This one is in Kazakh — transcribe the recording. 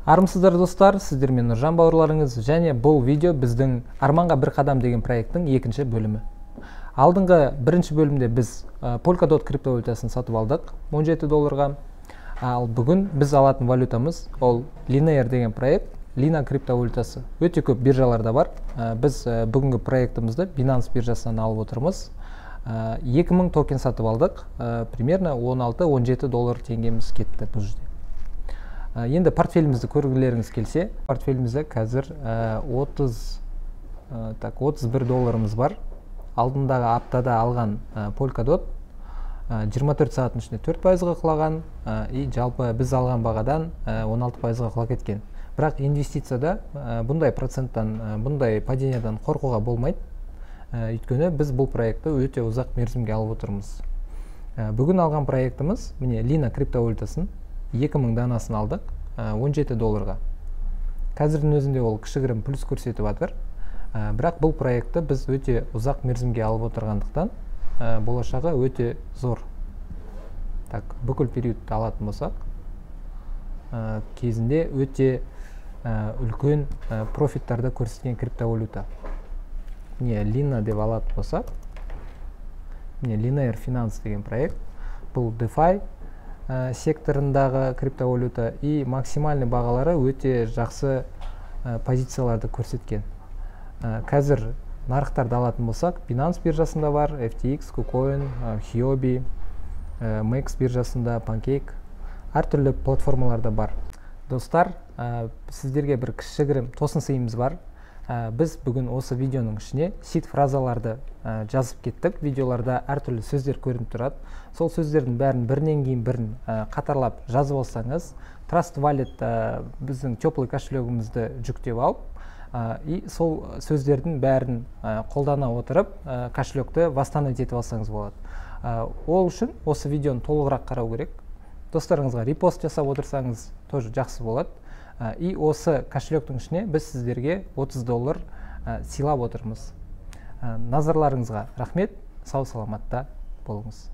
Армысыздар, достар, сіздермен Нұржан бауырларыңыз, және бұл видео біздің «Арманға бір қадам» деген проекттің екінші бөлімі. Алдыңғы бірінші бөлімде біз Polkadot криптовалютасын сатып алдық 17 долларға. Ал бүгін біз алатын валютамыз ол Linear деген проект, Лина криптовалютасы. Өте көп биржаларда бар. Біз бүгінгі проектімізді Binance биржасынан алып отырмыз. 2000 токен сатып алдық. Примерно 16-17 доллар теңгеміз кетті бұл жерде. Енді портфелімізді көргілеріңіз келсе, портфелімізде қазір 30, так, 31 долларымыз бар. Алдындағы аптада алған Polkadot 24 сағаттың ішінде 4 пайызға құлаған и жалпы біз алған бағадан 16 пайызға құлап кеткен. Бірақ инвестицияда бұндай проценттан, бұндай падениядан қорқуға болмайды. Өйткені біз бұл проектті өте ұзақ мерзімге алып отырмыз. Бүгін алған проектіміз, міне, Лина криптовалютасын 2000 данасын алдық 17 долларға. Қазірдің өзінде ол кішігірім плюс көрсетіп жатыр. Бірақ бұл проектті біз өте ұзақ мерзімге алып отырғандықтан, болашағы өте зор. Так, бүкіл периодты алатын болсақ, кезінде өте үлкен профиттарды көрсеткен криптовалюта. Міне, Лина деп алатын болсақ, міне, Linear Finance деген проект. Бұл DeFi секторындағы криптовалюта и максимальный бағалары өте жақсы позицияларды көрсеткен. Қазір нарықтарды алатын болсақ, Binance биржасында бар, FTX, KuCoin, Huobi, MEXC биржасында, Pancake, әртүрлі платформаларда бар. Достар, сіздерге бір кішігірім тосын сыйымыз бар. Біз бүгін осы видеоның ішіне сид фразаларды жазып кеттік. Видеоларда әртүрлі сөздер көрініп тұрады. Сол сөздердің бәрін бірінен кейін бірін қатарлап жазып алсаңыз, Trust Wallet, біздің теплый кошелегімізді жүктеп алып и сол сөздердің бәрін қолдана отырып, кошелекті восстановить етіп алсаңыз болады. Ол үшін осы видеоны толығырақ қарау керек. Достарыңызға репост жасап отырсаңыз, тоже жақсы болады. И осы кошелектің ішіне біз сіздерге 30 доллар сыйлап отырмыз. Назарларыңызға рахмет, сау саламатта болыңыз.